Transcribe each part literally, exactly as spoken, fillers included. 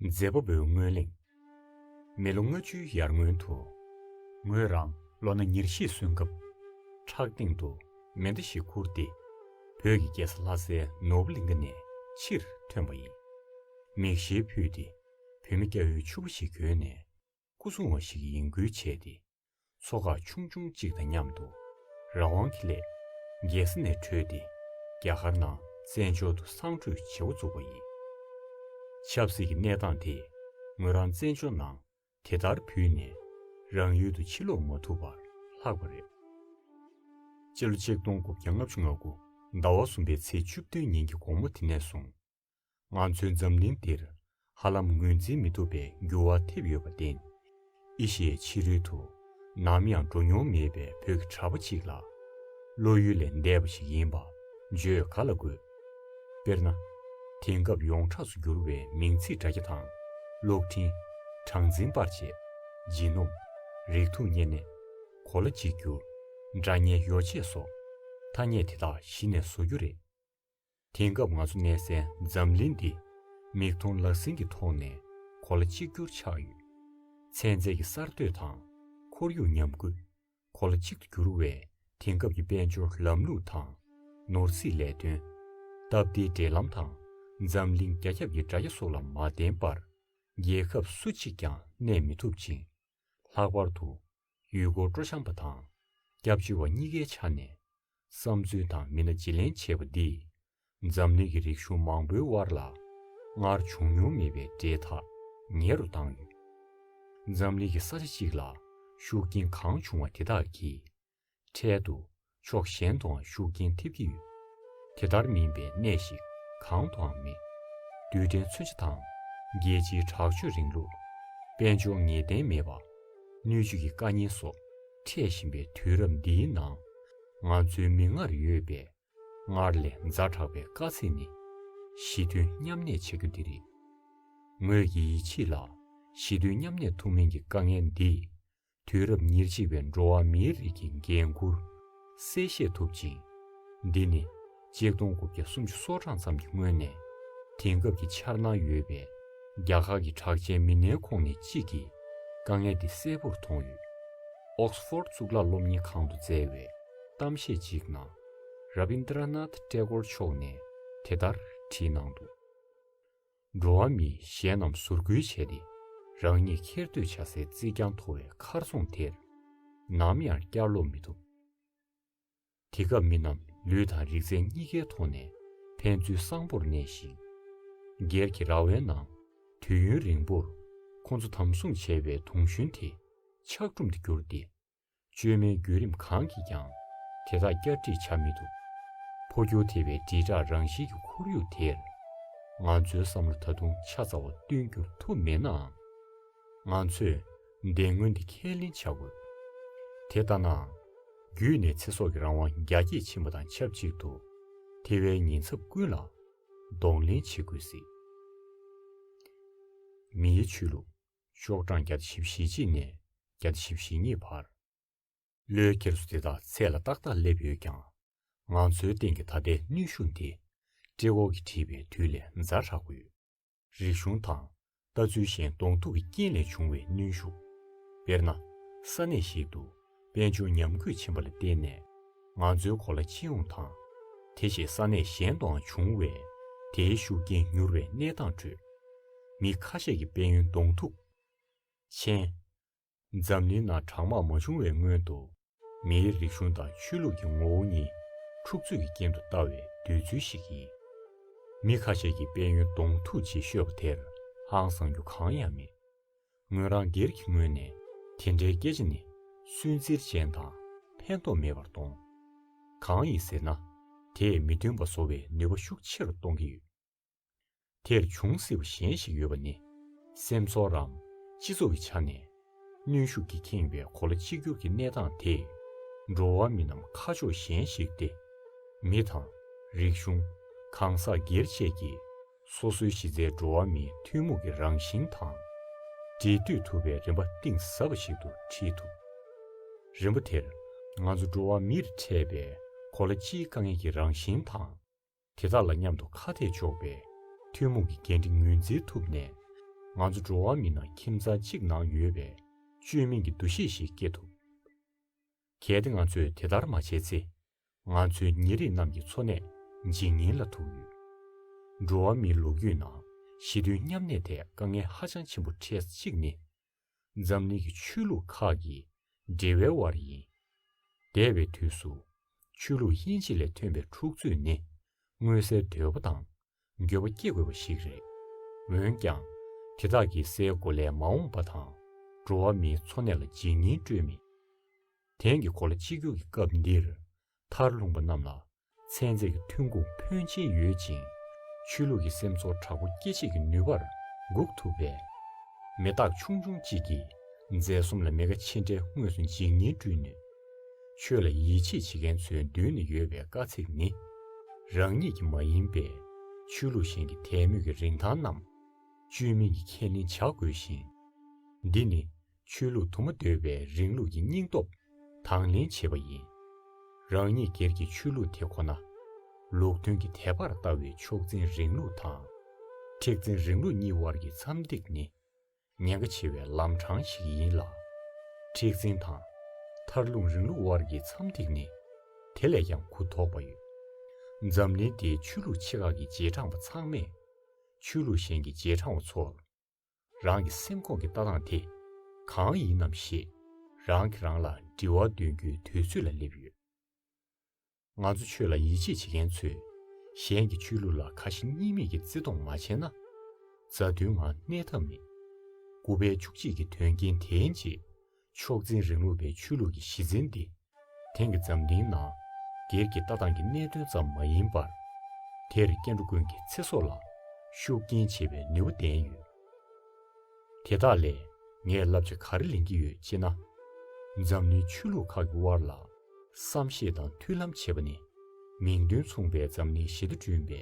མཛད་པ་པོའི་སྔོན་གླེང་། མི་ལོ་ལྔ་བཅུའི་ཡར་སྔོན་དུ། ངོས་རང་ལོ་ན་ཉེར་བཞི་སོན་སྐབས། ཁྲག་སྟེང་དུ་མེ་མདའ་ཞིག་ཁུར་ཏེ། བོད་ཀྱི་རྒྱལ་ས་ལྷ་སའི་ནོར་བུ་གླིང་ཁ་ནས་ཕྱིར་ཐོན་པ་ཡིན། མིག་ཤེལ་ཕུད་དེ། བོད་མི་སྐྱ་བོའི་ཕྱུ་པ་ཞིག་གྱོན་ནས། སྐུ་སྲུང་བ་ཞིག་ཡིན་ཁུལ་བྱས་ཏེ། མཚོ་ཁ་ཆུང་ཆུང་གཅིག་དང་མཉམ་དུ་རང་དབང་གི་སླད་རྒྱལ་ས་ནས་བྲོས་ཏེ། རྒྱ་གར་ནང་བཙན་བྱོལ་དུ་སྲང་བྲོས་བྱེད་འགོ་བཙུགས་པ་ཡིན། ཆབ་སྲིད་ཀྱི་གནས་སྟངས་དེས་ངོས་རང་བཙན་བྱོལ་ནང་དེ་ལྟར་བུད་ནས་རང་ཡུལ་དུ་ཕྱིར་ལོག་མ་ཐུབ་པར་ལྷག་པ་རེད། སྤྱི་ལོ་ཆིག་སྟོང་དགུ་བརྒྱ་ལྔ་བཅུ་ང་དགུ་ཟླ་བ་གསུམ་པའི་ཚེས་བཅུ་བདུན་ཉིན་གྱི་དགོང་མོ་དེ་ནས་བཟུང་། ང་ཚོའི་འཛམ་གླིང་འདིར་ཧ་ལམ་ངོས་འཛིན་མི་ཐུབ་པའི་འགྱུར་བ་ཐེབས་ཡོད་པར་བརྟེན། ཨེ་ཤི་ཡའི་ཕྱི་རོལ་དུ་ནམ་ཡང་འགྲོ་མྱོང་མེད་པའི་བོད་ཀྱི་གྲྭ་པ་གཅིག་ལ། བློ་ཡུལ་ལས་འདས་པ་ཞིག་ཡིན་པ་བརྗོད་ག་ལ་དགོས། དཔེར་ན། དེང་སྐབས་ཡོངས་གྲགས་སུ་གྱུར་བའི་མིང་ཚིག་དྲ་རྒྱ་དང་། གློག་འཕྲིན། གྲངས་འཛིན་པར་ཆས། ལྗིད་སྣུམ། རིགས་མཐུན་བརྙན་གནས། གོ་ལ་གཅིག་གྱུར། འདྲ་བརྙན་ཡོ་ཆས་སོགས་ཐ་སྙད་དེ་དག་གཞི་ནས་བཟོ་རྒྱུ་རེད། དེང་སྐབས་ང་ཚོ་གནས་སའི་འཛམ་གླིང་འདི་མིག་མཐོང་ལག་ཟིན་གྱི་ཐོག་ནས་གོ་ལ་གཅིག་གྱུར་ཆགས་ཡོད། ཚན་རྩལ་གྱི་གསར་གཏོད་དང་ཁོར་ཡུག་ཉམས་རྒུད། གོ་ལ་གཅིག་ཏུ་གྱུར་བའི་དེང་སྐབས་ཀྱི་དཔལ་འབྱོར་ལམ་ལུགས་དང་ནོར་སྲིད་ལས་དོན། སྟབས་བདེའི་འབྲེལ་ལམ་དང་འཛམ་གླིང་རྒྱ་ཁྱབ་ཀྱི་དྲ་རྒྱ་སོགས་ལ་མ་བརྟེན་པར་རྒྱལ་ཁབ་སུ་གཅིག་ཀྱང་གནས་མི་ཐུབ་ཅིང་། ལྷག་པར་དུ་ཡུལ་སྐོར་སྤྲོ་འཆམ་པ་དང་སྐྱབས་བཅོལ་བ་གཉིས་ཀའི་ཆ་ནས་བསམ་ཚུལ་དང་མི་སྣ་བརྗེ་ལེན་བྱས་པ་འདིས་འཛམ་གླིང་གི་རིག་གཞུང་མང་པོའི་དབར་ལ་སྔར་བྱུང་མྱོང་མེད་པའི་འབྲེལ་ཐག་ཉེ་རུ་བཏང་ཡོད། འཛམ་གླིང་གི་ས་ཆ་གཅིག་ལ་ཤུགས་རྐྱེན་གང་བྱུང་བ་དེ་དག་གིས། འཕྲལ་དུ་ཕྱོགས་གཞན་དུའང་ཤུགས་རྐྱེན་ཐེབས་ཀྱི་ཡོད། དེ་ལྟར་མིན་པའི་གནས་ཤིག་གང་དུའང་མེད། རྡུལ་ཕྲན་མཚོན་ཆ་དང་རྒྱལ་སྤྱིའི་དྲག་སྤྱོད་རིང་ལུགས། དཔལ་འབྱོར་ངེས་གཏན་མེད་པ། སྣོད་བཅུད་ཀྱི་དཀའ་ཉེན་སོགས་འཕྲད་བཞིན་པའི་དུས་རབས་འདིའི་ནང་། ང་ཚོའི་མིག་སྔར་ཡོད་པའི་སྔར་ལས་ཛ་དྲག་པའི་དཀའ་ཚེགས་ནི། ཞི་མཐུན་མཉམ་གནས་བྱ་རྒྱུ་འདི་རེད། ངོས་ཀྱི་ཡིད་ཆེས་ལ། ཞི་མཐུན་མཉམ་གནས་ཐུབ་མིན་གྱི་དཀའ་ངལ་འདིས། དུས་རབས་ཉེར་གཅིག་པའི་འགྲོ་བ་མིའི་རིགས་ཀྱི་འགན་འཁུར་གསལ་བཤད་ཐུབ་ཅིང་། འདི་ནི་ཆིག་སྟོང་དགུ་བརྒྱ་སུམ་ཅུ་སོ་གྲངས་ཙམ་གྱི་སྔོན་ནས་དེང་སྐབས་ཀྱི་འཆར་སྣང་ཡོད་པའི་རྒྱ་གར་གྱི་གྲགས་ཅན་མི་སྣའི་ཁོངས་ནས་གཅིག་གིས་དཀའ་ངལ་འདི་གསལ་པོར་མཐོང་ཡོད། ཨོག་སི་ཕོར་གཙུག་ལག་སློབ་གཉེར་ཁང་དུ་བསྩལ་བའི་གཏམ་བཤད་ཅིག་ནང་། ར་བིན་དྲ་ནཱཐ་ཀྲེ་གོར་མཆོག་ནས་དེ་ལྟར་བྲིས་གནང་འདུག། འགྲོ་བ་མིའི་གཞན་རྣམས་ཟུར་བཀོལ་བྱས་ཏེ། རང་ཉིད་ཁྱེར་སྡོད་བྱ་སའི་རྩིག་གྱང་མཐོ་བའི་མཁར་རྫོང་དེར། ནམ་ཡང་བསྐྱར་ལོག་མི་ཐུབ། དེ་སྐབས་མི་རྣམས་ལུས་དང་རིག་རྩལ་གཉིས་ཀའི་ཐོག་ནས་ཕན་ཚུན་གསང་པོར་གནས་ཤིང་། སྒེར་གྱི་ར་བའི་ནང་དུས་ཡུན་རིང་པོར་ཁོ་ཚོ་དམ་བཟུང་བྱས་པའི་དུང་ཞུན་དེ་ཆག་གྲུམ་དུ་གྱུར་ཏེ། བཅོས་མའི་བརྒྱུད་རིམ་གང་གིས་ཀྱང་དེ་དག་བསྐྱར་སྒྲིག་བྱ་མི་ཐུབ། འཕོ་འགྱུར་ཐེབས་པའི་དྲིལ་བསྒྲགས་རང་བཞིན་གྱི་ཁོར་ཡུག་དེར། ང་ཚོའི་བསམ་བློ་ད་དུང་ཆ་ཚང་བ་བཏོན་རྒྱུར་ཐུབ་མེད་ནའང་། ང་ཚོས་བདེན་དངོས་འདི་ཁས་ལེན་བྱ་དགོས། དེ་ལྟ་ནའང་། བརྒྱུད་ནས་ཚེ་སྲོག་གི་རང་དབང་རྒྱ་སྐྱེད་ཕྱིན་པ་དང་ཆབས་ཅིག་ཏུ། དེ་བས་ཉེན་ཚབས་ཀུན་ལ་གདོང་ལེན་བྱེད་དགོས་སྲིད། མིའི་ཆོས་ལུགས། ཤོག་གྲངས་བརྒྱ་དང་བཞི་བཅུ་ཞེ་གཅིག་ནས་བརྒྱ་དང་བཞི་བཅུ་ཞེ་གཉིས་བར། ལོའི་འཁྱེར་སོ་དེ་དག་ཚད་ལ་ཏག་ཏག་སླེབས་ཡོད་ཀྱང་། ང་ཚོའི་སྟེང་གི་ད་ལྟའི་གནོན་ཤུགས་དེ། ཀྲེ་གོ་གིས་བྲིས་པའི་དུས་ལས་ཛ་དྲག་པོ་ཡོད། རིག་གཞུང་དང་ལྟ་ཚུལ་གཞན་གདོང་ཐུག་གི་རྐྱེན་ལས་བྱུང་བའི་གནོན་ཤུགས། དཔེར་ན། ས་གནས་ཤིག་ཏུ་དཔལ་འབྱོར་ཉམས་རྒུད་ཕྱིན་པ་ལ་བརྟེན་ནས་ང་ཚོའི་གོ་ལ་སྤྱི་ཡོངས་དང་། དེ་བཞིན་ས་གནས་གཞན་དུའང་བྱུང་བའི་དེའི་ཤུགས་རྐྱེན་མྱུར་བའི་གནས་སྟངས་ཁྲོད། མི་ཁ་ཤས་ཀྱི་དཔལ་ཡོན་གདོང་ཐུག་མཆན། འཛམ་གླིང་ནང་གྲང་དམག་མ་བྱུང་བའི་སྔོན་དུ། མིའི་རིག་གཞུང་དང་ཆོས་ལུགས་ཀྱི་ངོ་བོ་གཉིས་འཁྲུག་རྩོད་ཀྱི་རྐྱེན་དུ་ལྟ་བའི་འདོད་ཚུལ་ཞིག་ཡིན། མི་ཁ་ཤས་ཀྱིས་དཔལ་ཡོན་གདོང་ཐུག་ཅེས་ཤོད་པ་དེར་ཧང་སང་རྒྱུ་གང་ཡང་མེད། ངོས་རང་སྒེར་གྱི་ངོས་ནས་དེ་འདྲའི་སྐད་ཆ་ནི་སུན་གཙེར་ཅན་དང་ཕན་ཐོགས་མེད་པར་མཐོང་། གང་ཡིན་ཟེར་ན། དེས་མི་མཐུན་པ་བཟོ་བའི་ནུས་པ་ཤུགས་ཆེ་རུ་གཏོང་གི་ཡོད། དེར་འབྱུང་སྲིད་པ་གཞན་ཞིག་ཡོད་པ་ནི། སེམས་ཚོར་རམ་སྤྱི་ཚོགས་ཀྱི་ཆ་ནས་གནོན་ཤུགས་ཀྱིས་ཁེངས་པའི་གོ་ལ་གཅིག་གྱུར་གྱི་གནས་སྟངས་དེས་འགྲོ་བ་མི་རྣམས་ཁ་ཕྱོགས་གཞན་ཞིག་སྟེ། མི་དང་རིག་གཞུང་། གང་ཟག་སྒེར་བཅས་ཀྱིས་སོ་སོའི་གཞི་རྩའི་འགྲོ་བ་མིའི་ཐུན་མོང་གི་རང་བཞིན་དང་འབྲེལ་མཐུད་ཐུབ་པའི་རིམ་པ་གཏིང་ཟབ་པ་ཞིག་ཏུ་ཁྲིད་ཐུབ། རིམ་པ་དེར་ང་ཚོ་འགྲོ་བ་མིར་འཕྲད་པའི་གོ་ལ་སྤྱིའི་དཀའ་ངལ་གྱི་རང་བཞིན་དང་། དེ་དག་ལ་མཉམ་དུ་ཁ་གཏད་གཅོག་པའི་ཐུན་མོང་གི་འགན་འཁྲི་ངོས་འཛིན་ཐུབ་ནས། ང་ཚོ་འགྲོ་བ་མིའི་ནང་ཁྱིམ་ཚང་གཅིག་ནང་ཡོད་པའི་བཅོས་མིན་གྱི་འདུ་ཤེས་ཤིག་སྐྱེ་ཐུབ། གལ་ཏེ་ང་ཚོས་དེ་ལྟར་མ་བྱས་ཚེ། ང་ཚོའི་ཉེ་རིགས་རྣམས་ཀྱི་འཚོ་གནས་འཇིག་ཉེན་ལ་ཐུག་ཡོད། འགྲོ་བ་མིའི་ལོ་རྒྱུས་ནང་ཞི་མཐུན་མཉམ་གནས་ཐད་དཀའ་ངལ་ཧ་ཅང་ཆེན་པོ་འཕྲད་ས་གཅིག་ནི། འཛམ་གླིང་གི་ཆོས་ལུགས་ཁག་གི་འབྲེལ་བའི་དབར་ཡིན། འདས་པའི་དུས་སུ་ཆོས་ལུགས་དབྱེ་འབྱེད་ལས་ཐོན་པའི་འཁྲུག་རྩོད་ནི་མངོན་གསལ་དོད་པོ་དང་འགྱོད་པ་སྐྱེ་དགོས་པ་ཞིག་རེད། འོན་ཀྱང་དེ་དག་གིས་སའི་གོ་ལའི་མ་འོངས་པ་དང་འགྲོ་བ་མིའི་འཚོ་གནས་ལ་འཇིག་ཉེན་སྤྲོད་མི། དེང་གི་གོ་ལ་གཅིག་གྱུར་གྱི་སྐབས་འདིར་མཐར་ལྷུང་པ་རྣམས་ལ་ཚན་རྩལ་གྱི་ཐོན་ཁུངས་ཕོན་ཆེན་ཡོད་ཅིང་། ཆོས་ལུགས་ཀྱི་སེམས་ཚོར་དྲག་པོ་སྐྱེད་བྱེད་ཀྱི་ནུས་པར་འགུག་ཐུབ་པས། མི་རྟག་ཆུང་ཆུང་གཅིག་གིས་མཛེས་གསུམ་ལ་མི་དགའ་ཕྱི་འབྲེལ་དངོས་སུ་འཇིག་ཉེན་སྤྲོད་ནུས། ཆོས་ལ་ཡིད་ཆེས་བྱེད་མཁན་ཚོའི་མདུན་ནས་ཡོད་པའི་དཀའ་ཚེགས་ནི། རང་ཉིད་ཀྱི་མ་ཡིན་པའི་ཆོས་ལུགས་གཞན་གྱི་དད་མོས་ཀྱི་རིན་ཐང་རྣམས་བཅོས་མིན་གྱིས་ཁས་ལེན་བྱ་དགོས་ཤིང་། འདི་ནི་ཆོས་ལུགས་དུ་མ་འདོད་པའི་རིང་ལུགས་ཀྱི་སྙིང་སྟོབས་དང་ལེན་བྱེད་པ་ཡིན། རང་ཉིད་སྒེར་གྱི་ཆོས་ལུགས་དེ་ཁོ་ན་ལུགས་མཐུན་གྱི་དད་པར་ལྟ་བའི་མཆོག་འཛིན་རིང་ལུགས་དང་། མཁྲེགས་འཛིན་རིང་ལུགས་གཉིས་དབར་གྱི་འཚམས་འདྲི་ནི་ཉེན་ཁ་ཆེ་བའི་ལམ་འཕྲང་ཞིག་ཡིན་ལ། མཁྲེགས་འཛིན་དང་མཐར་ལྷུང་རིང་ལུགས་དབར་གྱི་འཚམས་འདྲི་ནི་དེ་ལས་ཀྱང་གུ་དོག་པ་ཡོད། འཛམ་གླིང་འདིའི་ཆོས་ལུགས་ཆེ་ཁག་གི་རྗེས་འབྲང་པ་ཚང་མས་ཆོས་ལུགས་གཞན་གྱི་རྗེས་འབྲང་བ་ཚོར། རང་གི་སེམས་ཁོང་གི་ལྟ་སྟངས་དེ་གང་ཡིན་ནམ་ཞེས་རང་གིས་རང་ལ་དྲི་བ་འདོན་རྒྱུའི་དུས་ཚོད་ལ་སླེབས་ཡོད། ང་ཚོ་ཆོས་ལ་ཡིད་ཆེས་བྱེད་མཁན་ཚོས་གཞན་གྱི་ཆོས་ལུགས་ལ་ཁ་ཞེ་གཉིས་མེད་ཀྱི་བརྩི་མཐོང་མ་བྱས་ན། མཛའ་མཐུན་ངང་གནས་ཐབས་མེད། ལྐུགས་པའི་བཅུ་གཅིག་གི་དོན་རྐྱེན་དེའི་རྗེས་མཆོག་འཛིན་རིང་ལུགས་པའི་ཆོས་ལུགས་ཀྱི་གཞི་རྩའི་འདི། དེང་གི་འཛམ་གླིང་ནང་སྒེར་གྱི་ལྟ་སྟངས་ཀྱི་གནད་དོན་ཙམ་མ་ཡིན་པར། དེར་སྐྱེ་འགྲོ་ཀུན་གྱི་ཚེ་སྲོག་ལ་ཤུགས་རྐྱེན་བྱེད་པའི་ནུས་པ་ལྡན་ཡོད། དེ་དག་ལས་ངས་བསླབ་བྱ་ག་རེ་ལེན་གྱི་ཡོད་ཅེ་ན། འཛམ་གླིང་ཆོས་ལུགས་ཁག་གི་དབར་ལ་བསམ་ཤེས་དང་མཐུན་ལམ་བྱེད་པ་ནི་མིང་དོན་མཚུངས་པའི་འཛམ་གླིང་ཞི་བདེ་བསྐྲུན་པའི་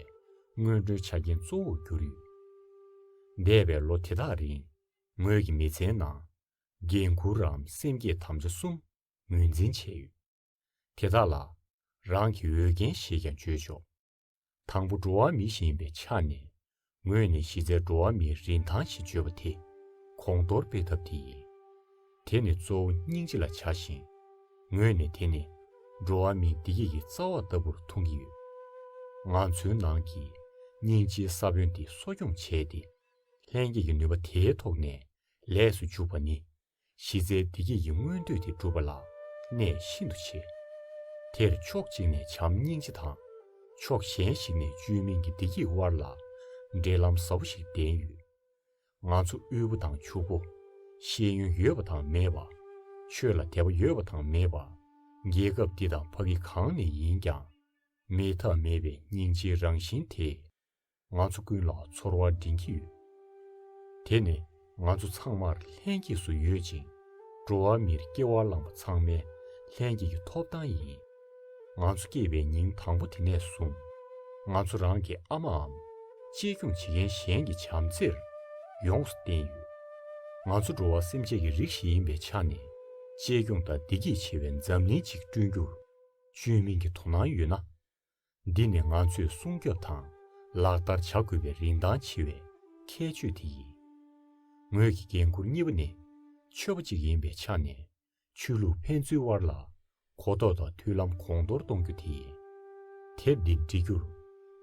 སྔོན་འགྲོའི་ཆ་རྐྱེན་གཙོ་བོར་གྱུར་ཡོད། འདས་པའི་ལོ་དེ་དག་རིང་ངོས་ཀྱི་མི་ཚེའི་ནང་འགན་ཁུར་རམ་སེམས་བསྐྱེད་དམ་བཅའ་གསུམ་ངོས་འཛིན་བྱས་ཡོད། དེ་དག་ལ་རང་གི་འོས་འགན་ཞེས་ཀྱང་བརྗོད་ཆོག། དང་པོ་འགྲོ་བ་མི་ཞིག་ཡིན་པའི་ཆ་ནས། ངོས་ནས་གཞི་རྩའི་འགྲོ་བ་མིའི་རིན་ཐང་ཞེས་བརྗོད་པ་དེ་གོང་མཐོར་སྤེལ་ཐབས་དེ་ཡིན། དེ་ནི་གཙོ་བོ་སྙིང་རྗེ་ལ་བྱ་ཞིང་། ངོས་ནས་དེ་ནི་འགྲོ་བ་མིའི་བདེ་སྐྱིད་ཀྱི་རྩ་བ་ལྟ་བུར་མཐོང་གི་ཡོད། ང་ཚོའི་ནང་གི་སྙིང་རྗེའི་ས་བོན་དེ་གསོ་སྐྱོང་བྱས་ཏེ། ལྷན་སྐྱེས་ཀྱི་ནུས་པ་དེའི་ཐོག་ནས་ལས་སུ་འཇུག་པ་ནི། གཞི་རྩའི་བདེ་སྐྱིད་ཀྱི་མངོན་འདོད་དེ་སྒྲུབ་པ་ལ་གནད་ཤིན་ཏུ་ཆེ། དེར་ཕྱོགས་གཅིག་ནས་བྱམས་སྙིང་རྗེ་དང་། ཕྱོགས་གཞན་ཞིག་ནས་བཅོས་མིན་གྱི་བདེ་སྐྱིད་དབར་ལ་འབྲེལ་ལམ་ཟབ་པོ་ཞིག་ལྡན་ཡོད། ང་ཚོ་དབུལ་པོ་དང་ཕྱུག་པོ། ཤེས་ཡོན་ཡོད་པ་དང་མེད་པ། ཆོས་ལ་དད་པ་ཡོད་པ་དང་མེད་པ། རྒྱལ་ཁབ་འདི་དང་ཕ་གི་གང་ནས་ཡིན་ཀྱང་། མེད་ཐབས་མེད་པའི་སྙིང་རྗེའི་རང་བཞིན་དེས། ང་ཚོ་ཀུན་ལ་ཚོར་བ་འདྲེན་གྱི་ཡོད། དེ་ནི་ང་ཚོ་ཚང་མར་ལྷན་སྐྱེས་སུ་ཡོད་ཅིང་། འགྲོ་བ་མིར་སྐྱེ་བ་བླངས་པ་ཚང་མའི་ལྷན་སྐྱེས་ཀྱི་ཐོབ་ཐང་ཡིན། ང་ཚོ་སྐྱེས་པའི་ཉིན་དང་པོ་དེ་ནས་བཟུང་། ང་ཚོ་རང་གི་ཨ་མའམ་གཅེས་སྐྱོང་བྱེད་མཁན་གཞན་གྱི་བྱམས་བརྩེར་ཡོངས་སུ་བརྟེན་ཡོད། ང་ཚོ་འགྲོ་བ་སེམས་ཅན་གྱི་རིགས་ཤིག་ཡིན་པའི་ཆ་ནས། གཅེས་སྐྱོང་དང་བདེ་སྐྱིད་ཆེ་བའི་འཛམ་གླིང་ཅིག་བསྐྲུན་རྒྱུར་བཅོས་མིན་གྱི་དོ་སྣང་ཡོད་ན། འདི་ནི་ང་ཚོས་སྲུང་སྐྱོབ་དང་ལག་བསྟར་བྱ་དགོས་པའི་རིན་ཐང་ཆེ་བའི་ཁྱད་ཆོས་དེ་ཡིན། ངོས་ཀྱི་འགན་ཁུར་གཉིས་པ་ནི། ཆོས་པ་ཅིག་ཡིན་པའི་ཆ་ནས། ཆོས་ལུགས་ཕན་ཚུན་དབར་ལ་གོ་རྟོགས་དང་མཐུན་ལམ་གོང་མཐོར་གཏོང་རྒྱུ་དེ་ཡིན། དེབ་འདི་འབྲི་རྒྱུར་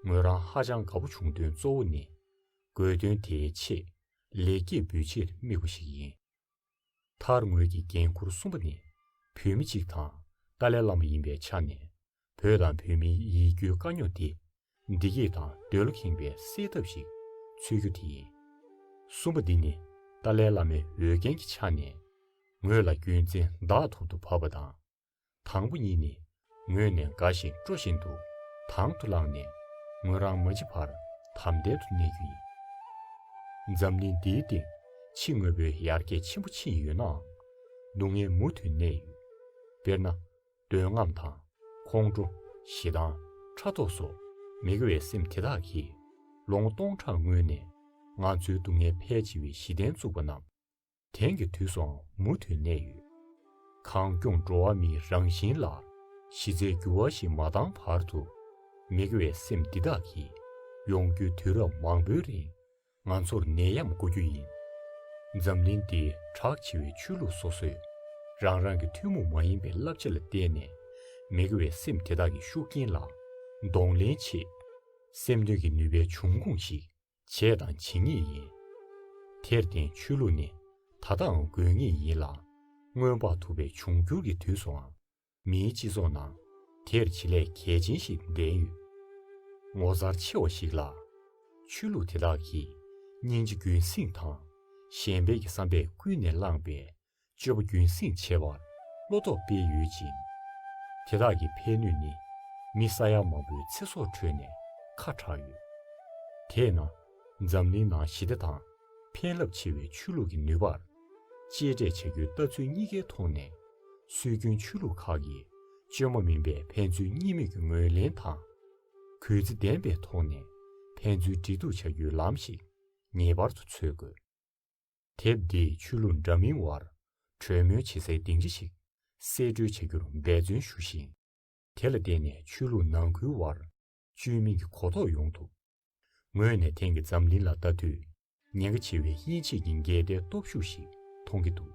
ངོས་རང་ཧ་ཅང་དགའ་པོ་བྱུང་དོན་གཙོ་བོ་ནི། དགོས་དོན་དེའི་ཆེད་ལེགས་སྐྱེས་འབུལ་ཕྱིར་དམིགས་པ་ཞིག་ཡིན། མཐར་ངོས་ཀྱི་འགན་ཁུར་གསུམ་པ་ནི། བོད་མི་གཅིག་དང་ཏཱ་ལའི་བླ་མ་ཡིན་པའི་ཆ་ནས། བོད་དང་བོད་མིའི་ཡིད་སྐྱོའི་དཀའ་རྙོག་དེ་བདེ་སྐྱིད་དང་འདོད་བློ་ཁེངས་པའི་སེལ་ཐབས་ཤིག་འཚོལ་རྒྱུ་དེ་ཡིན། གསུམ་པ་འདི་ནི་ཏཱ་ལའི་བླ་མའི་འོས་འགན་གྱི་ཆ་ནས། ངོས་ལ་རྒྱུན་འཛིན་བདག་ཐོབ་ཏུ་བབས་པ་དང་། དང་པོ་གཉིས་ནི། ངོས་ནས་དགའ་བཞིན་སྤྲོ་བཞིན་དུ་དང་དུ་བླངས་ནས། ངོས་རང་མ་འཆི་བར་དམ་དལ་དུ་གནས་རྒྱུ་ཡིན། འཛམ་གླིང་འདིའི་སྟེང་ཕྱི་དངོས་པོའི་ཡར་རྒྱས་ཆེན་པོ་ཕྱིན་ཡོད་ནའང་། སྡུག་བསྔལ་མུ་མཐུད་གནས་ཡོད། དཔེར་ན། འདོད་རྔམ་དང་། ཁོང་ཁྲོ། ཞེ་སྡང་། ཕྲག་དོག་སོགས་མི་དགེ་བའི་སེམས་དེ་དག་གིས། ལོ་ངོ་སྟོང་ཕྲག་སྔོན་ནས་ང་ཚོའི་སྡུག་བསྔལ་འཕེལ་ཆེ་བའི་གཞི་རྟེན་བཙུགས་པ་རྣམས། དེང་གི་དུས་སུའང་མུ་མཐུད་གནས་ཡོད། གངས་ལྗོངས་འགྲོ་བ་མིའི་རང་བཞིན་ལ་གཞི་རྩའི་འགྱུར་བ་ཞིག་མ་བཏང་བར་དུ། མི་དགེ་བའི་སེམས་འདི་དག་གིས་ཡོང་རྒྱུའི་དུས་རབས་མང་པོའི་རིང་ང་ཚོར་ནད་ཡམས་བཀོལ་རྒྱུ་ཡིན། འཛམ་གླིང་འདིའི་གྲགས་ཆེ་བའི་ཆོས་ལུགས་སོ་སོས་རང་རང་གི་ཐུན་མོང་མ་ཡིན་པའི་བསླབ་བྱ་ལ་བརྟེན་ནས་མི་དགེ་བའི་སེམས་དེ་དག་གི་ཤུགས་རྐྱེན་ལ་གདོང་ལེན་ཆེད། སེམས་དོན་གྱི་ནུས་པའི་འབྱུང་ཁུངས་ཤིག་བྱས་དང་བྱེད་ངེས་ཡིན། དེར་བརྟེན་ཆོས་ལུགས་ནི་ད་ལྟའང་དགོས་ངེས་ཡིན་ལ། སྔོན་དཔག་ཐུབ་པའི་འབྱུང་འགྱུར་གྱི་དུས་སུའང་མིའི་སྤྱི་ཚོགས་ནང་དེར་བྱེད་ལས་གལ་ཆེན་ཞིག་ལྡན་ཡོད། ངོ་མཚར་ཆེ་བ་ཞིག་ལ། ཆོས་ལུགས་དེ་དག་གིས་སྙིང་རྗེ་རྒྱུན་སྲིང་དང་གཞན་ཕན་གྱི་བསམ་པས་ཀུན་ནས་བསླངས་པའི་སྤྱོད་པ་རྒྱུན་སྲིང་བྱེད་པར་བློ་སྟོབས་སྤེལ་ཡོད་ཅིང་། དེ་དག་གི་ཕན་ནུས་ནི་མི་ས་ཡ་མང་པོའི་ཚེ་སྲོག་ཁྲོད་ནས་ཁ་གྲགས་ཡོད། དེས་ན་འཛམ་གླིང་ནང་ཞི་བདེ་དང་ཕན་རླབས་ཆེ་བའི་ཆོས་ལུགས་ཀྱི་ནུས་པར་གཅེས་སྤྲས་བྱ་རྒྱུའི་ལྟ་ཚུལ་གཉིས་ཀའི་ཐོག་ནས། སྲོལ་རྒྱུན་ཆོས་ལུགས་ཁག་གིས་བཅོས་མ་མིན་པའི་ཕན་ཚུན་གཉིས་མོས་ཀྱི་ངོས་ལེན་དང་། གུས་བརྩི་ལྡན་པའི་ཐོག་ནས་ཕན་ཚུན་འབྲེལ་གཏུག་བྱ་རྒྱུའི་ལམ་ཞིག་ངེས་པར་དུ་འཚོལ་དགོས། དེབ་འདིས་ཆོས་ལུགས་འདྲ་མིན་བར་གྲོས་མོལ་བྱེད་སའི་སྡིངས་ཆ་ཞིག་གསེད་བཀྲོལ་བྱ་རྒྱུར་འབད་བརྩོན་ཞུ་ཞིང་། དེ་ལ་བརྟེན་ནས་ཆོས་ལུགས་ནང་ཁུལ་བར་བཅོས་མིན་གྱི་གོ་རྟོགས་ཡོང་ཐུབ། ངོས་ནས་དེང་གི་འཛམ་གླིང་ལ་ལྟ་དུས། ཉེན་ཁ་ཆེ་བའི་དབྱེ་འབྱེད་ཀྱི་འགལ་ཟླའི་སྟོབས་ཤུགས་ཤིག་མཐོང་གི་འདུག།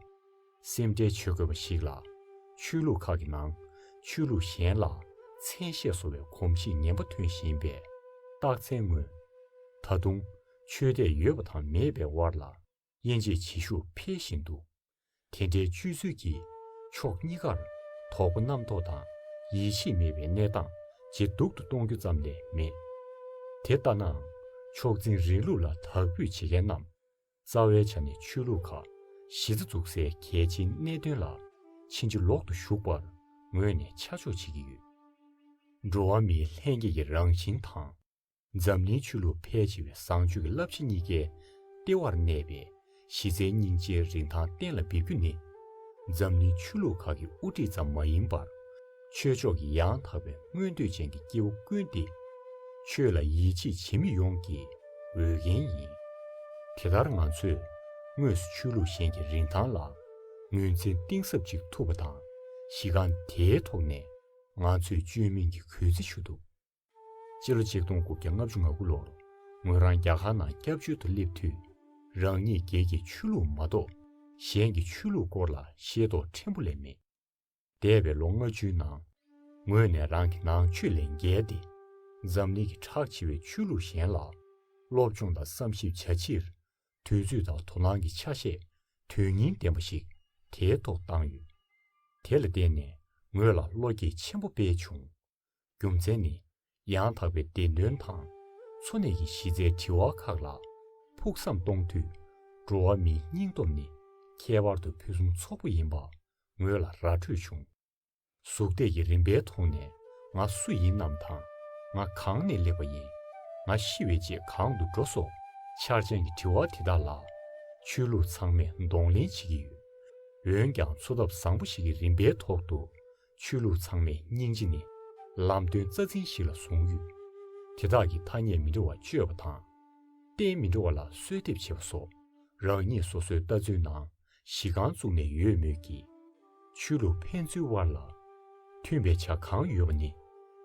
སེམས་ཁྲལ་བྱེད་དགོས་པ་ཞིག་ལ། ཆོས་ལུགས་ཁག་གི་ནང་ཆོས་ལུགས་གཞན་ལ་མཚན་ཤས་བཟོ་བའི་གོམས་གཤིས་ངན་པ་ཐོན་བཞིན་པའི་རྟགས་མཚན་མངོན། ད་དུང་ཆོས་དད་ཡོད་པ་དང་མེད་པའི་དབར་ལ་དབྱེ་འབྱེད་བྱེད་ཤུགས་འཕེལ་བཞིན་འདུག། དེ་འདྲའི་སྤྱོད་ཚུལ་གྱིས་ཕྱོགས་གཉིས་ཀར་དོགས་པ་རྣམ་རྟོག་དང་ཡིད་ཆེས་མེད་པའི་གནས་སྟངས་ཇེ་སྡུག་ཏུ་གཏོང་རྒྱུ་ཙམ་ལས་མེད། དེ་ལྟ་ནའང་ཕྱོགས་འཛིན་རིང་ལུགས་ལ་དག་འབུད་བྱེད་མཁན་རྣམས་རྩ་བའི་ཆ་ནས་ཆོས་ལུགས་ཁག་གཞི་རྩ་འཛུགས་སའི་གལ་ཆེའི་གནད་དོན་ལ་ཕྱིན་ཅི་ལོག་ཏུ་ཞུགས་པར་ངོས་ནས་ཆ་འཇོག་བྱེད་ཀྱི་ཡོད། འགྲོ་བ་མིའི་ལྷན་སྐྱེས་ཀྱི་རང་བཞིན་དང་། འཛམ་གླིང་ཆོས་ལུགས་ཕལ་ཆེ་བའི་བཟང་སྤྱོད་ཀྱི་བསླབ་བྱ་གཉིས་ཀའི་ལྟེ་བར་གནས་པའི་གཞི་རྩའི་སྙིང་རྗེའི་རིན་ཐང་གཏན་ལ་འབེབས་རྒྱུ་ནི། འཛམ་གླིང་ཆོས་ལུགས་ཁག་གི་དབུ་ཁྲིད་ཙམ་མ་ཡིན་པར། ཆོས་ཕྱོགས་ཀྱི་ཡང་དག་པའི་མངོན་འདོད་ཅན་གྱི་སྐྱེ་བོ་ཀུན་ཏུ་ཆོས་ལ་ཡིད་ཆེས་བྱེད་མི་ཡོངས་ཀྱི་འོས་འགན་ཡིན། དེ་ལྟར་ང་ཚོས་དངོས་སུ་ཆོས་ལུགས་གཞན་གྱི་རིན་ཐང་ལ་ངོས་འཛིན་གཏིང་ཟབ་ཅིག་ཐུབ་པ་དང་། གཞི་རྐང་དེའི་ཐོག་ནས་ང་ཚོས་བཅོས་མིན་གྱི་གུས་བརྩི་ཞུ་ཐུབ། སྤྱི་ལོ་ཆིག་སྟོང་དགུ་བརྒྱ་ལྔ་བཅུ་ང་དགུ་ལོར་ངོས་རང་རྒྱ་གར་ནང་སྐྱབས་བཅོལ་དུ་སླེབས་དུས། རང་ཉིད་སྒེར་གྱི་ཆོས་ལུགས་མ་གཏོགས་གཞན་གྱི་ཆོས་ལུགས་སྐོར་ལ་ཤེས་རྟོགས་ཕྲན་བུ་ལས་མེད། འདས་པའི་ལོ་ལྔ་བཅུའི་ནང་ངོས་ནས་རང་གི་ནང་ཆོས་ལས་འགལ་ཏེ། འཛམ་གླིང་གི་གྲགས་ཆེ་བའི་ཆོས་ལུགས་གཞན་ལ་སློབ་སྦྱོང་དང་བསམ་ཞིབ་བྱ་ཕྱིར། དུས་ཚོད་དང་དོ་སྣང་གི་ཆ་ཤས་དོན་སྙིང་ལྡན་པ་ཞིག་དེའི་ཐོག་བཏང་ཡོད། དེ་ལ་བརྟེན་ནས་ངོས་ལ་བློ་སྐྱེད་ཆེན་པོ་སྤེལ་བྱུང་། རྒྱུ་མཚན་ནི། ཡང་དག་པའི་བདེན་དོན་དང་། འཚོ་གནས་ཀྱི་གཞི་རྩའི་དྲི་བ་ཁག་ལ་ཕུགས་བསམ་གཏོང་དུས། འགྲོ་བ་མིའི་སྙིང་སྟོབས་ནི་ཁྱད་པར་དུ་ཕུན་སུམ་ཚོགས་པོ་ཡིན་པ་ངོས་ལ་ར་འཕྲོད་བྱུང་། གཟུགས་འདས་ཀྱི་རིམ་པའི་ཐོག་ནས་ང་སུ་ཡིན་ནམ་དང་། ང་གང་ནས་སླེབས་པ་ཡིན། ང་ཤི་བའི་རྗེས་གང་དུ་འགྲོ་སོགས་འཆར་ཅན་གྱི་དྲི་བ་དེ་དག་ལ་ཆོས་ལུགས་ཚང་མས་གདོང་ལེན་བྱེད་ཀྱི་ཡོད། འོན་ཀྱང་འཚོ་ཐབས་བཟང་པོ་ཞིག་གི་རིམ་པའི་ཐོག་ཏུ། ཆོས་ལུགས་ཚང་མས་སྙིང་རྗེ་ནི་ལམ་སྟོན་རྩ་འཛིན་ཞིག་ལ་བཟུང་ཡོད། དེ་དག་གིས་ཐ་སྙད་མི་འདྲ་བ་སྤྱོད་པ་དང་། རྟེན་མི་འདྲ་བ་ལ་གསོལ་འདེབས་བྱེད་པ་སོགས་རང་ཉིད་སོ་སོའི་ལྟ་ཚུལ་ནང་གཞི་རྐང་བཙུགས་ནས་ཡོད་མོད་ཀྱི། ཆོས་ལུགས་ཕན་ཚུན་དབར་ལ་མཐུན་པའི་ཆ་གང་ཡོད་པ་ནི་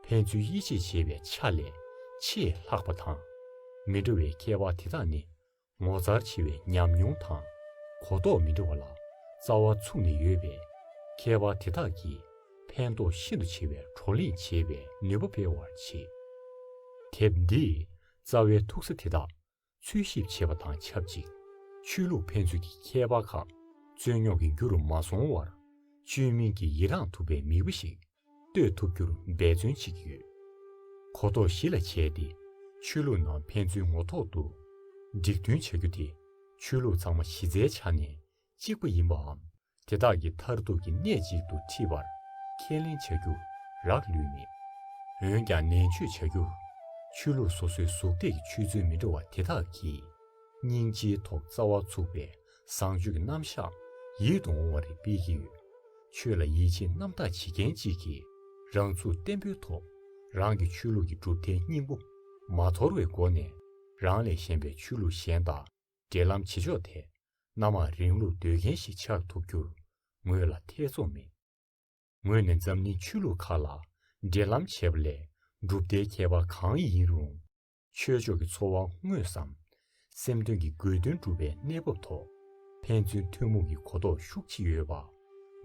ཕན་ཚུན་དབྱེ་འབྱེད་བྱེད་པའི་ཆ་ལས་ཆེས་ལྷག་པ་དང་། མི་འདྲ་བའི་ཁྱད་པར་དེ་དག་ནི། ངོ་མཚར་ཆེ་བའི་ཉམས་མྱོང་དང་གོ་རྟོགས་མི་འདྲ་བ་ལ་རྩ་བ་ཚུགས་ནས་ཡོད་པས། ཁྱད་པར་དེ་དག་གིས་ཕན་ཐོགས་ཤིན་ཏུ་ཆེ་བའི་བགྲོ་གླེང་བྱེད་པའི་ནུས་པ་སྤེལ་བར་བྱེད། དེབ་འདིས་རྩ་བའི་ཐུག་ས་དེ་དག་འཚོལ་ཞིབ་བྱེད་པ་དང་ཆབས་ཅིག། ཆོས་ལུགས་ཕན་ཚུན་གྱི་ཁྱད་པར་ཁག་རྩོད་རྙོག་གི་རྒྱུ་རུ་མ་སོང་བར། བཅོས་མིན་གྱི་ཡི་རངས་ཐུབ་པའི་མིག་དཔེ་ཞིག་གཏོད་ཐུབ་རྒྱུར་འབད་བརྩོན་བྱེད་ཀྱི་ཡོད། གོ་རྟོགས་གཞི་ལ་བྱས་ཏེ། ཆོས་ལུགས་ནང་ཕན་ཚུན་ངོ་ཐོག་ཏུ་འགྲིག་མཐུན་བྱ་རྒྱུ་དེ། ཆོས་ལུགས་ཚང་མ་གཞི་རྩའི་ཆ་ནས་གཅིག་པ་ཡིན་པའམ། དེ་དག་གི་མཐར་ཐུག་གི་གནད་གཅིག་ཏུ་འཁྲིལ་བར་ཁས་ལེན་བྱ་རྒྱུར་རག་ལུས་མེད། འོན་ཀྱང་ནན་བརྗོད་བྱ་རྒྱུར། ཆོས་ལུགས་སོ་སོའི་གཟུགས་འདས་ཀྱི་ཆོས་ཚུལ་མི་འདྲ་བ་དེ་དག་གིས། སྙིང་རྗེའི་ཐོག་རྩ་བ་ཚུགས་པའི་བཟང་སྤྱོད་ཀྱི་རྣམ་གཞག་ཡིད་དུ་འོང་བ་རེ་སྤེལ་གྱི་ཡོད། ཆོས་ལ་ཡིད་ཆེས་རྣམ་དག་བྱེད་མཁན་གཅིག་གིས་རང་ཚུགས་བརྟན་པོའི་ཐོག་རང་གི་ཆོས་ལུགས་ཀྱི་གྲུབ་མཐའི་སྙིང་པོ་མ་དོར་བའི་སྒོ་ནས་རང་ལས་གཞན་པའི་ཆོས་ལུགས་གཞན་དང་འབྲེལ་ལམ་བྱེད་ཕྱོགས་དེ་སྣ་མང་རིང་ལུགས་འདོད་མཁན་ཞིག་ཆགས་ཐུབ་རྒྱུར་ངོས་ལ་ཐེ་ཚོམ་མེད། ངོས་ནས་འཛམ་གླིང་ཆོས་ལུགས་ཁག་ལ་འབྲེལ་ལམ་བྱས་པ་ལས་གྲུབ་མཐའི་ཁྱད་པར་གང་ཡིན་རུང་། ཆོས་ཕྱོགས་ཀྱི་འཚོ་བ་དངོས་སམ། སེམས་དོན་གྱི་དགོས་འདུན་སྒྲུབ་པའི་གནས་བབ་ཐོག་ ཕན་ཚུན་ཐུན་མོང་གི་གོ་རྟོགས་ཤུགས་ཆེ་ཡོད་པ་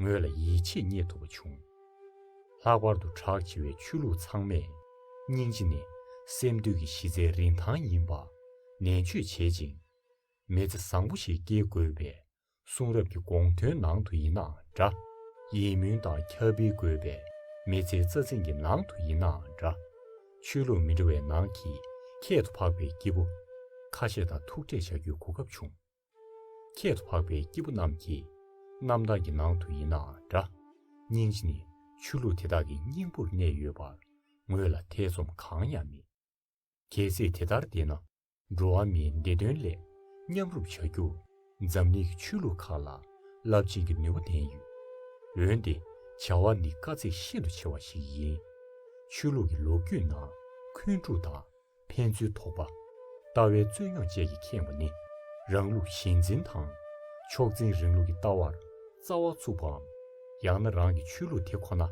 ངོས་ལ་ཡིད་ཆེས་རྙེད་ཐུབ་པ་བྱུང་། ལྷག་པར་དུ་གྲགས་ཆེ་བའི་ཆོས་ལུགས་ཚང་མས་སྙིང་རྗེ་ནི་སེམས་འདུལ་གྱི་གཞི་རྩའི་རིན་ཐང་ཡིན་པ་ནན་བརྗོད་བྱེད་ཅིང་། མི་ཚེ་བཟང་པོ་ཞིག་སྐྱེལ་དགོས་པའི་གསུང་རབ་ཀྱི་དགོངས་དོན་ནང་དུ་ཡིན་ནའང་འདྲ། ཡིད་སྨོན་དང་ཁྱབ་སྤེལ་དགོས་པའི་མི་ཚེའི་རྩ་ཚིག་གི་ནང་དུ་ཡིན་ནའང་འདྲ། ཆོས་ལུགས་མི་འདྲ་བའི་ནང་གི་ཁྱད་དུ་འཕགས་པའི་སྐྱེས་བུ་ཁ་ཤས་དང་ཐུག་འཕྲད་བྱ་རྒྱུའི་གོ་སྐབས་བྱུང་། ཁྱད་དུ་འཕགས་པའི་སྐྱེས་བུ་རྣམས་ཀྱི་རྣམ་ཐར་གྱི་ནང་དུ་ཡིན་ནའང་འདྲ། སྙིང་རྗེ་ནི་ཆོས་ལུགས་དེ་དག་གི་སྙིང་པོར་གནས་ཡོད་པར་ངོས་ལ་ཐེ་ཚོམ་གང་ཡང་མེད། གལ་སྲིད་དེ་ལྟར་བསྡད་ན། འགྲོ་བ་མིའི་བདེ་དོན་སླད་མཉམ་རུབ་བྱ་རྒྱུར་འཛམ་གླིང་གི་ཆོས་ལུགས་ཁག་ལ་རླབས་ཆེན་གྱི་ནུས་པ་ལྡན་ཡོད། འོན་ཏེ་བྱ་བ་འདི་དཀའ་ཚེགས་ཤིན་ཏུ་ཆེ་བ་ཞིག་ཡིན། ཆོས་ལུགས་ཀྱི་ལོ་རྒྱུས་ནང་འཁོན་འཁྲུག་དང་ཕན་ཚུན་དོགས་པ། ལྟ་བའི་རྩོད་རྙོག་བཅས་ཀྱིས་ཁེངས་པ་ནི་རང་ལུགས་གཞི་འཛིན་དང་ཕྱོགས་འཛིན་རིང་ལུགས་ཀྱི་ལྟ་བར་རྩ་བ་ཚུགས་པའམ། ཡང་ན་རང་གི་ཆོས་ལུགས་དེ་ཁོ་ན་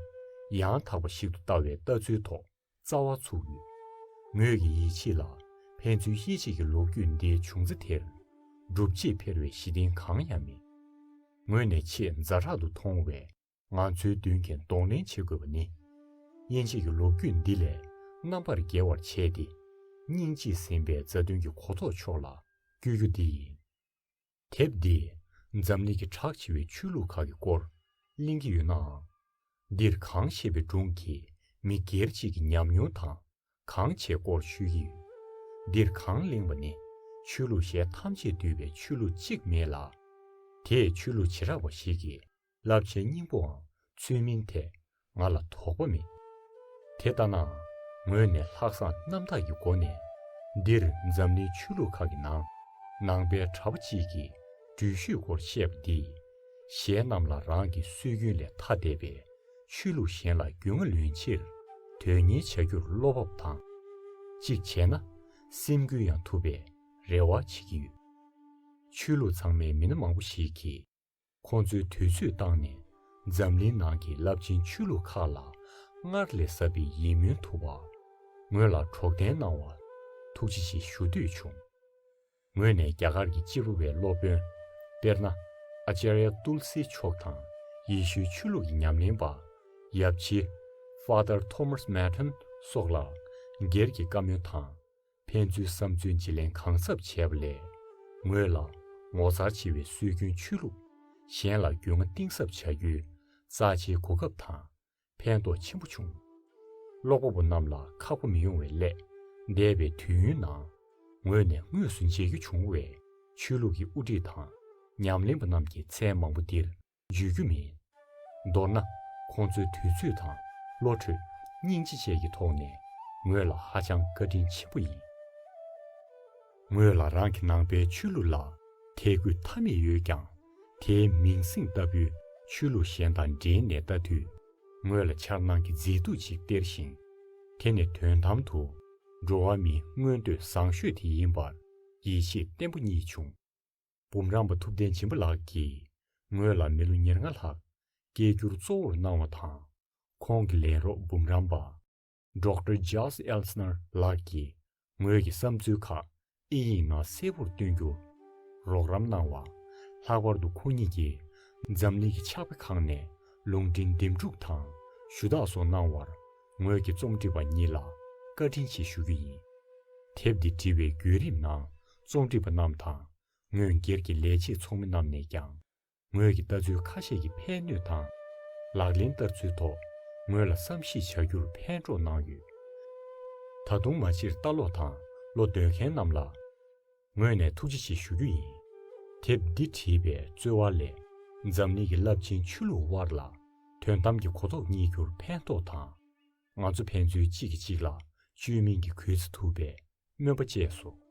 ཡང་དག་པ་ཞིག་ཏུ་ལྟ་བའི་ལྟ་ཚུལ་ཐོག་རྩ་བ་ཚུགས་ཡོད། ངོས་ཀྱི་ཡིད་ཆེས་ལ་ཕན་ཚུན་དབྱེ་འབྱེད་ཀྱི་ལོ་རྒྱུས་འདིའི་བྱུང་རྩ་དེར་སྒྲུབ་བྱེད་འཕེར་བའི་གཞི་རྟེན་གང་ཡང་མེད། ངོས་ནས་ཆེས་ཛ་དྲག་ཏུ་མཐོང་བའི་ང་ཚོའི་མདུན་རྐྱེན་གདོང་ལེན་བྱེད་དགོས་པ་ནི། དབྱེ་འབྱེད་ཀྱི་ལོ་རྒྱུས་འདི་ལས་རྣམ་པར་རྒྱལ་བར་བྱས་ཏེ། སྙིང་རྗེས་ཟིན་པའི་མཛའ་མཐུན་གྱི་གོ་རྟོགས་ཕྱོགས་ལ་བསྐྱོད་རྒྱུ་འདི་ཡིན། དེབ་འདིས་འཛམ་གླིང་གི་གྲགས་ཆེ་བའི་ཆོས་ལུགས་ཁག་གི་སྐོར་གླེང་གི་ཡོད་ནའང་། འདིར་གང་ཞེས་པའི་སྒྲུང་གིས་མི་སྒེར་གཅིག་གི་ཉམས་མྱོང་དང་གང་བྱས་སྐོར་ཤོད་ཀྱི་ཡོད། འདིར་གང་གླེང་བ་ནི་ཆོས་ལུགས་གཞན་ཐམས་ཅད་འདུས་པའི་ཆོས་ལུགས་གཅིག་མེད་ལ། དེས་ཆོས་ལུགས་བྱེ་བྲག་པ་ཞིག་གི་རླབས་ཆེན་སྙིང་པོའམ་ཚུལ་མིན་ཐད་ང་ལ་དོགས་པ་མེད། དེ་ལྟ་ནའང་ངོས་ནས་ལྷག་བསམ་རྣམ་དག་གི་སྒོ་ནས་འདིར་འཛམ་གླིང་ཆོས་ལུགས་ཁག་གི་ནང་ནང་པའི་གྲྭ་པ་གཅིག་གིས་འགྲུལ་བཞུད་སྐོར་བཤད་པ་འདིས་གཞན་རྣམས་ལ་རང་གི་སྲོལ་རྒྱུན་ལས་ཐ་དད་པའི་ཆོས་ལུགས་གཞན་ལ་རྒྱུས་མངའ་ལོན་ཕྱིར་དོན་གཉེར་བྱ་རྒྱུར་བློ་བབ་དང་། གཅིག་བྱས་ན་སེམས་འགུལ་ཡང་ཐུབ་པའི་རེ་བ་བྱེད་ཀྱི་ཡོད། ཆོས་ལུགས་ཚང་མའི་མི་སྣ་མང་པོ་ཞིག་གིས། ཁོང་ཚོའི་དུས་ཚོད་བཏང་ནས་འཛམ་གླིང་ནང་གི་རླབས་ཆེན་ཆོས་ལུགས་ཁག་ལ་སྔར་ལས་ཟབ་པའི་ཡིད་སྨོན་ཐུབ་པ། ངོས་ལ་གྲོགས་དན་གནང་བར་ཐུགས་རྗེ་ཆེ་ཞུ་འདོད་བྱུང་། ངོས་ནས་རྒྱ་གར་གྱི་སྤྱི་བོ་བའི་སློབ་དཔོན། དཔེར་ན། ཨ་ཅཱརྱ་ཏུལ་སི་མཆོག་དང་ཡེ་ཤུའི་ཆོས་ལུགས་ཀྱི་ཉམས་ལེན་པ། ཡབ་ཆེ། Father Thomas Merton སོགས་ལ་སྒེར་གྱི་བཀའ་མོལ་དང་། ཕན་ཚུན་བསམ་ཚུལ་བརྗེ་ལེན་གང་ཟབ་བྱས་པ་ལས། ངོས་ལ་ངོ་མཚར་ཆེ་བའི་སྲོལ་རྒྱུན་ཆོས་ལུགས་གཞན་ལ་རྒྱུས་མངའ་གཏིང་ཟབ་བྱ་རྒྱུའི་རྩ་ཆེའི་གོ་སྐབས་དང་ཕན་ཐོགས་ཆེན་པོ་བྱུང་། ཀློག་པ་པོ་རྣམས་ལ་ཁག་པོ་མི་ཡོང་བའི་སླད། འདས་པའི་དུས་ཡུན་ནང་ངོས་ནས་དངོས་སུ་མཇལ་རྒྱུ་བྱུང་བའི་ཆོས་ལུགས་ཀྱི་དབུ་ཁྲིད་དང་ཉམས་ལེན་པ་རྣམས་ཀྱི་མཚན་མང་པོ་འདིར། བརྗོད་རྒྱུ་མེད། མདོར་ན། ཁོང་ཚོའི་དུས་ཚོད་དང་བློ་གྲོས། སྙིང་རྗེ་བཅས་ཀྱི་ཐོག་ནས་ངོས་ལ་ཧ་ཅང་བཀའ་དྲིན་ཆེན་པོ་ཡིན། ངོས་ལ་རང་གི་ནང་པའི་ཆོས་ལུགས་ལ་དད་གུས་མཐའ་མེད་ཡོད་ཀྱང་། དེའི་མིང་སྲིང་ལྟ་བུའི་ཆོས་ལུགས་གཞན་དང་འབྲེལ་ནས་ལྟ་དུས། ངོས་ལ་འཆར་སྣང་གི་མཛེས་སྡུག་ཅིག་སྟེར་ཞིང་། དེ་ནི་དོན་དམ་དུ་འགྲོ་བ་མིའི་མངོན་འདོད་བཟང་ཤོས་དེ་ཡིན་པར་ཡིད་ཆེས་བརྟན་པོ་རྙེད་བྱུང་། འབུམ་རམས་པ་ཐུབ་བསྟན་སྦྱིན་པ་ལགས་ཀྱིས་ངོས་ལ་མི་ལོ་ཉེར་ལྔ་ལྷག་སྐད་སྒྱུར་གཙོ་བོར་གནང་བ་དང་། ཁོང་གི་ལས་རོགས་འབུམ་རམས་པ་Doctor Josh Elsner ལགས་ཀྱིས་ངོས་ཀྱི་བསམ་ཚུལ་ཁག་ཨིན་ཡིག་ནང་གསལ་པོར་སྟོན་རྒྱུར་རོགས་རམ་གནང་བ། ལྷག་པར་དུ་ཁོ་གཉིས་ཀྱིས་འཛམ་གླིང་གི་ཕྱག་དཔེ་ཁང་ནས་ལུང་འདྲེན་འདེམས་སྒྲུག་དང་ཞུ་དག་སོགས་གནང་བར་ངོས་ཀྱི་རྩོམ་སྒྲིག་པ་གཉིས་ལ་བཀའ་དྲིན་ཆེ་ཞུ་རྒྱུ་ཡིན། དེབ་འདི་བྲིས་པའི་བརྒྱུད་རིམ་ནང་རྩོམ་སྒྲིག་པ་རྣམས་དང་། ངོས་སྒེར་གྱི་ལས་བྱེད་ཚོགས་མི་རྣམས་ནས་ཀྱང་། ངོས་ཀྱི་ལྟ་ཚུལ་ཁ་ཤས་ཀྱི་ཕན་ནུས་དང་། ལག་ལེན་བསྟར་ཚུལ་ཐོག་ངོས་ལ་བསམ་གཞིག་བྱ་རྒྱུར་ཕན་གྲོགས་གནང་ཡོད། ད་དུང་མ་ཕྱིར་ལྟ་ཀློག་དང་བློ་འདོན་མཁན་རྣམས་ལ། ངོས་ནས་ཐུགས་རྗེ་ཆེ་ཞུ་རྒྱུ་ཡིན། དེབ་འདི་བྲིས་པའི་རྩོལ་བ་ལས། འཛམ་གླིང་གི་རླབས་ཆེན་ཆོས་ལུགས་དབར་ལ། དོན་དམ་གྱི་གོ་རྟོགས་རྙེད་རྒྱུར་ཕན་ཐོགས་དང་། ང་ཚོ་ཕན་ཚུན་གཅིག་གིས་གཅིག་ལ་བཅོས་མིན་གྱི་གུས་བརྩི་ཐུབ་པའི་སྨོན་པ་བཅས་སོ།